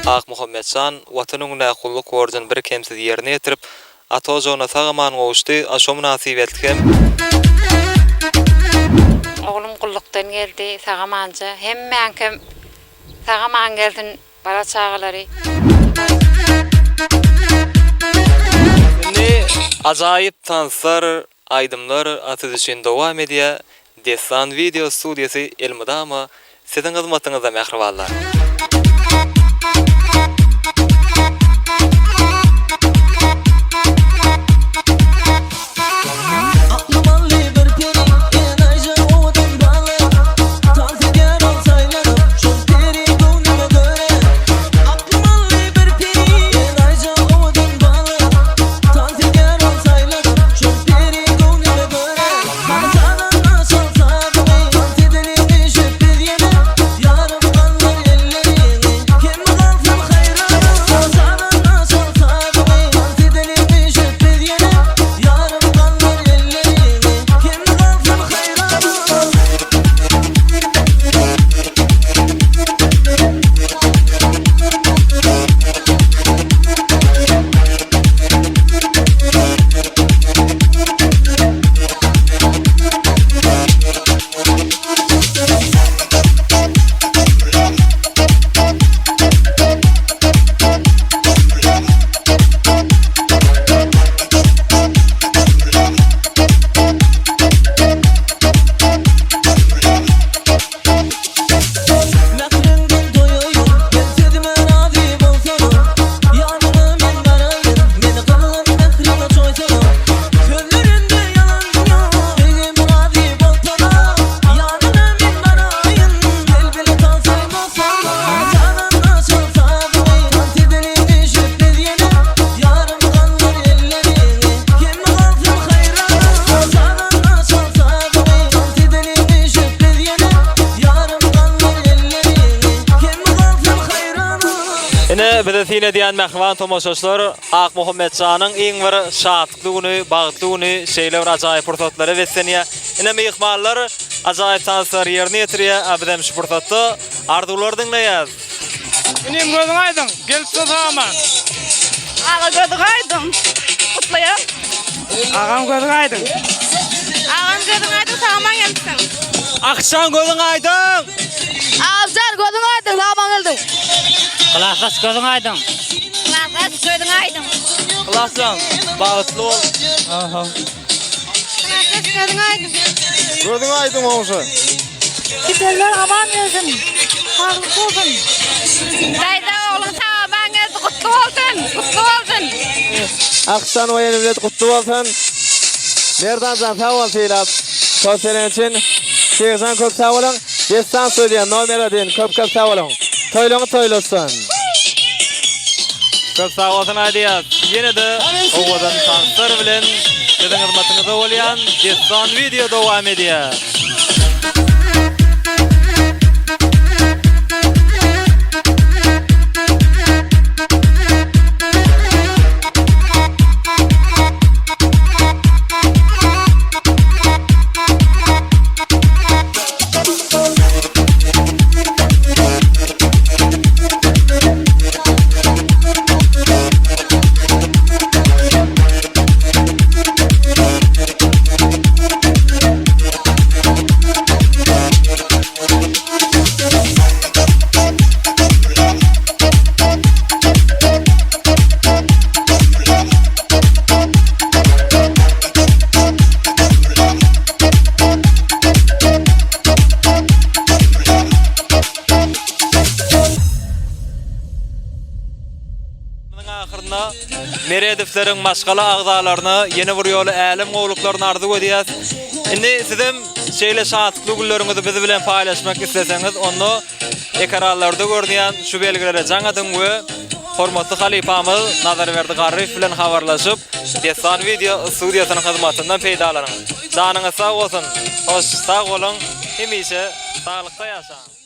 Akmuhammetjan Watan öňündäki gulluk borjuny birkemsiz ýerine ýetirip, ata ojagyna sag-aman gowuşdy, a şo mynasybetli hem. Oglum gullukdan geldi, sag-amanja. Hemmäňkem sag-aman gelsin, bala-çagalary. Indi ajaýyp tanslar, aýdymlar siz üçin dowam edýär. Dessan wideo studiýasy elmydama siziň hyzmatyňyzda mähribanlar. Akly bally bir peri, enaýyja owadan bala. Tans edýär ol saýlanyp, şol peri göwnüme göre. Akly bally bir peri, enaýyja owadan bala. Tans edýär ol saýlanyp, şol peri göwnüme göre. Hany sazanda şol sazyňy, tans edeliň üýşüp biz ýene. Ýarym galdyr elleriňi, kemi galsyn haýranyň. Hany sazanda şol sazyňy, tans edeliň üýşüp biz ýene. Ýarym galdyr elleriňi, kemi galsyn haýranyň. Mähriňden doýaýyn, gel sözüme razy bolsana. Ýanyňa men baraýyn, meni gyzgyn mähriňe çoýsana. Sözlerinde ýalan ýok, söýgim razy bolsana. Ýanyňa men baraýyn, gel bile tans oýnasana. Sazanda şol sazyňy, tans edeliň üýşüp biz ýene. Ýarym galdyr elleriňi, kemi galsyn haýranyň. Sazanda şol sazyňy, tans edeliň üýşüp biz ýene. Ýarym galdyr elleriňi, kemi galsyn haýranyň. Ine, bize syn edýän mähriban tomaşaçylar, Akmuhammetjanyň iň bir şatlykly güni, bagtly güni şeýle bir ajaýyp pursatlara beslenýär. Ine, myhmanlar ajaýyp tanslary ýerine ýetirýär, a bizem şu pursatda arzuwlary diňleýäs. Inim gözüň aýdyň, gelipsiň sag-aman. Aga gözüň aýdyň. Gutlaýan. Agam gözüň aýdyň. Agam gözüň aýdyň sag-aman gelipsiň. Akşam gözüň aýdyň. Agamjan gözüň aýdyň sag-aman geldiň. Klasdaş gözüň aýdyň. Klasdaş gözüň aýdyň. Klasjan bagtly bol. Aha. Klasdaş gözüň aýdyň. Gözüň aýdyň goňşy. Gidenler aman gelsin. Saglyk bolsun. Daýza ogluň sag aman geldi gutly bolsun. Gutly bolsun. Akşan we ýene bilet gutly bolsun. Merdanjan sag bol sylap. Tost beren üçin. Şeýhjan köp sag boluň. Dessan studiýa nomer odin köp köp sag boluň. Toýlaryňyz toýlasyn. Köp sag bolsun aýdýas. Ýene-de owadan tanslar bilen siziň hyzmatyňyzda bolýan Dessan wideo dowam edýär. Munuň ahyrynda Meredowlaryň maşgala agzalaryna ýene bir ýola älem gowluklaryny arzuw edýäs. Indi sizem şeýle şatlykly günleriňizi biz bilen paýlaşmak isleseňiz, onda ekranlarda görünýän şu belgilere jaň ediň we hormatly halypamyz Nazarberdi Garryýew bilen habarlaşyp, Dessan wideo studiýasynyň hyzmatyndan peýdalanyň. Janyňyz sag bolsun, hoş sag boluň, hemişe saglykda ýaşaň!